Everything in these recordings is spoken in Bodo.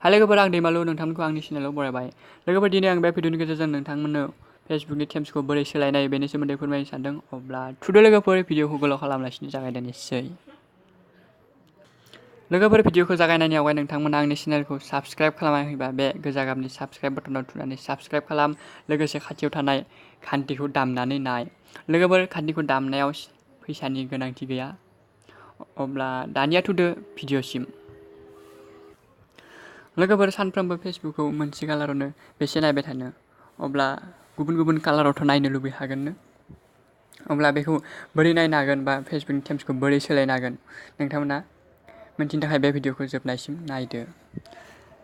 हाय लोगोफोर आं दैमालु नोंथांमोनखौ आंनि चेनेलाव बरायबाय। लोगोफोर दिनै आं बे भिडिअनि गेजेरजों नोंथांमोननो फेसबुकनि थेम्सखौ बोरै सोलायनाय बेनि सोमोन्दै फोरमायनो सानदों। अब्ला थुदो लोगोफोर भिडिअखौ गोलाव खालामालासिनो जागायदेरनोसै। लोगोफोर भिडिअखौ जागायनायनि आवगाय नोंथांमोना आंनि चेनेलखौ साबस्क्राइब खालामाखैबा बे गोजा गाबनि साबस्क्राइब बाटनाव थुनानै साबस्क्राइब खालाम। लोगोसे खाथियाव थानाय घन्टिखौ दामनानै नाय। लोगोफोर घन्टिखौ दामनायाव फैसानि गोनांथि गैया। अब्ला दानिया थुदो भिडिअसिम। लोगोफोर सानफ्रोमबो फेसबुकखौ मोनसे कालारावनो बेसे नायबाय थानो, अब्ला गुबुन गुबुन कालारावथ' नायनो लुबैखागोननो। अब्ला बेखौ बोरै नायनो हागोन बा फेसबुकनि थेम्सखौ बोरै सोलायनो हागोन नोंथांमोना मिन्थिनो थाखाय बे भिडिअखौ जोबनायसिम नायदो।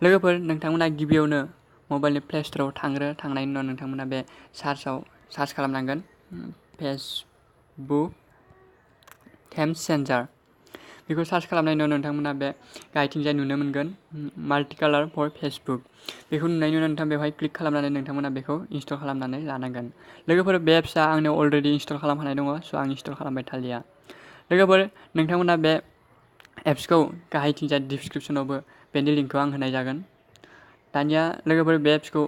लोगोफोर नोंथांमोना गिबियावनो मबाइलनि प्ले स्ट'राव थांनायनि उनाव नोंथांमोना बे सार्च खालामनांगोन फेसबुक थेम्स चेन्जार। बेखौ सार्च खालामनायनि उनाव नोंथांमोना बे गाहायथिंजाय नुनो मोनगोन माल्टि कालार फर फेसबुक। बेखौ नुनायनि उनाव नोंथाङा बेवहाय क्लिक खालामनानै नोंथांमोना बेखौ इनस्टल खालामनानै लानांगोन। लोगोफोर बे एप्सआ आंनियाव अलरेडि इनस्टल खालामखानाय दङ, स' आं इनस्टल खालामबाय थालिया। लोगोफोर नोंथांमोना बे एप्सखौ गाहायथिंजाय डिसक्रिपसनावबो बेनि लिंकखौ आं होनाय जागोन। दानिया लोगोफोर बे एप्सखौ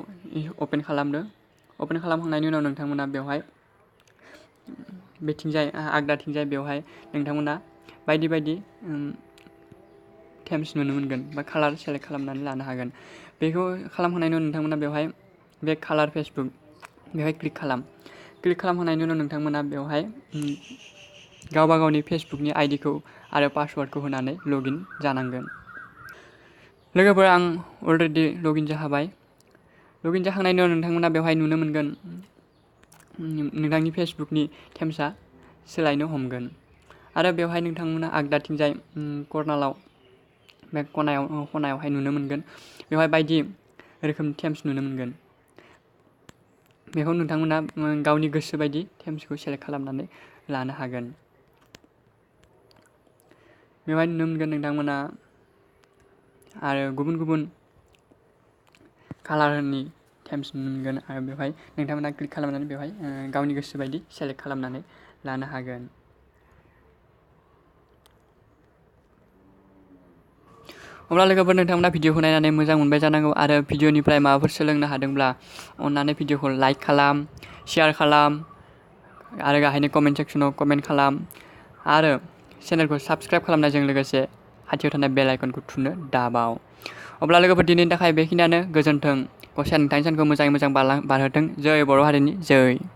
अपेन खालामदो। अपेन खालामखांनायनि उनाव नोंथांमोना बेवहाय बेथिंजाय आगदाथिंजाय बेवहाय नोंथांमोना बायदि बायदि थेम्स नुनो मोनगोन बा कालार सेलेक्ट खालामनानै लानो हागोन। बेखौ खालामखांनायनि उनाव नोंथांमोना बेवहाय बे कालार फेसबुक बेवहाय क्लिक खालाम। क्लिक खालामखांनायनि उनाव नोंथांमोना बेवहाय गावबा गावनि फेसबुकनि आइडिखौ आरो पासवार्डखौ होनानै लगइन जानांगोन। लोगोफोर आं अलरेडि लगइन जाखाबाय। लगइन जाखांनायनि उनाव नोंथांमोना बेवहाय नुनो मोनगोन नोंथांनि फेसबुकनि थेम्सआ सोलायनो हमगोन। आरो बेवहाय नोंथांमोना आगदाथिंजाय कर्नाराव बे खनायावहाय नुनो मोनगोन बेवहाय बायदि रोखोमनि थेम्स नुनो मोनगोन। बेखौ नोंथांमोना गावनि गोसो बायदि थेम्सखौ सेलेक्ट खालामनानै लानो हागोन। बेवहाय नुनो मोनगोन नोंथांमोना आरो गुबुन गुबुन कालारनि थेम्स नुनो मोनगोन आरो बेवहाय नोंथांमोना क्लिक खालामनानै बेवहाय गावनि गोसो बायदि सेलेक्ट खालामनानै लानो हागोन। अब्ला लोगोफोर नोंथांमोना भिडिअखौ नायनानै मोजां मोनबाय जानांगौ आरो भिडिअनिफ्राय माबाफोर सोलोंनो हादोंब्ला अन्नानै भिडिअखौ लाइक खालाम, शेयार खालाम आरो गाहायनि कमेन्ट सेक्सनाव कमेन्ट खालाम आरो चेनेलखौ साबस्क्राइब खालामनायजों लोगोसे खाथियाव थानाय बेल आइकनखौ थुनो दाबाव। अब्ला लोगोफोर दिनैनि थाखाय बेखिनियानो। गोजोन्थों। गसाइया नोंथांनि सानखौ मोजाङै मोजां बारहोथों। जै बर' हारिनि जै।